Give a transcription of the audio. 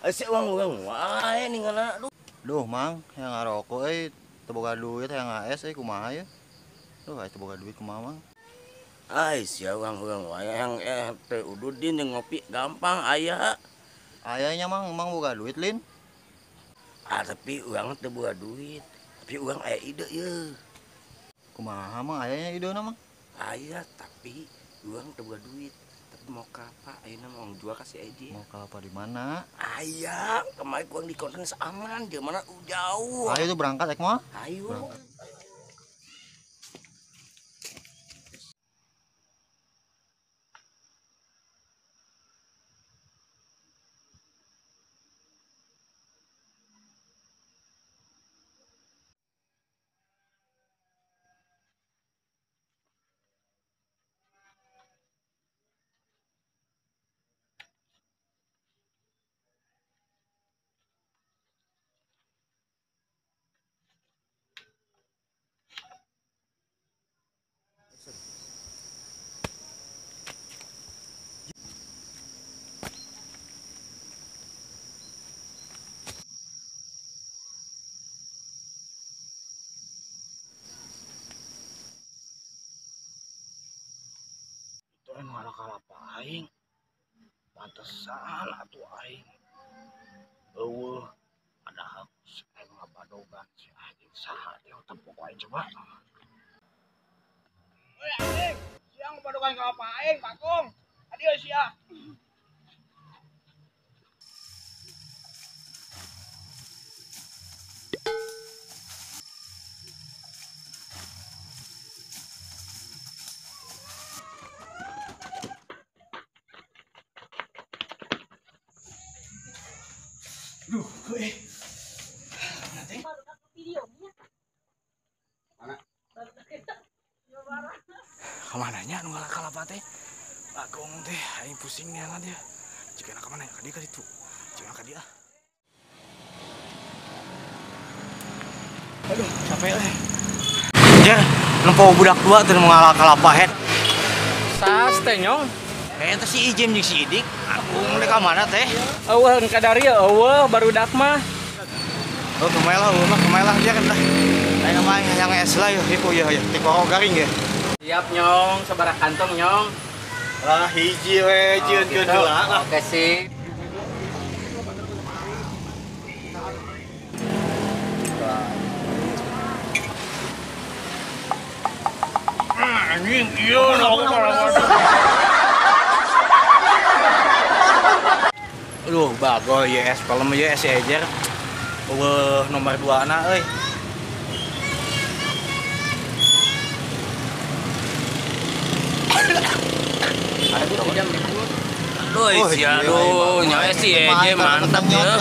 Asa uang wae ningana aduh. Duh mang, yang ngarokok euy teu boga duit hayang AS euy kumaha ye. Duh aya teu boga duit kumaha mang. Ai sia urang wae yang teh ududin jeung ngopi gampang aya. Aya nya mang, mang boga duit lin. Ah tapi urang teu boga duit. Tapi urang aya ide ye. Kumaha mang aya nya idena mang? Aya tapi urang teu boga duit. Mau kelapa, ayeuna mau jual kasih aja. Mau kelapa di mana? Ayah, kemarin kurang di konten aman, di mana jauh. Ayo tuh berangkat, ek mau? Ayo. Berangkat. Anu kalapa aing pantesan atuh aing eueuh padahal aing ngabadogan si anjing saha teh tepok aing coba. Woi anjing, siang ngabadogan kalapa aing Bagong. Adieu sia. Duh, nanti. Mana? Kemana nya nu ngalah kalapa teh? Bagong teh, aing pusing neangan dia. Jika nak kemana ya? Ka dieu ka ditu. Jika ka dieu ah. Aduh, capek euy. Jer, nempo budak dua teh nu ngalah kalapa head. Sas teh nyong. Kayaknya si Ijem jeung si Idik, aku ka mana teh? Eueuh kadarieu eueuh barudak mah. Oh, kemae lah, eueuh mah kemae lah dia kan lah. Aing mah yang es lah yeuh, ieu yeuh yeuh, tikoro garing ya. Siap nyong, sabaraha kantong nyong? Lah hiji we, jieun heula lah. Oke sip. Anjing, ieu aku malah. Aduh, bagol YS pelem YS ejer. Eueuh nomor 2 na euy. Aduh, sia aduh, nya si ejer mantap ya.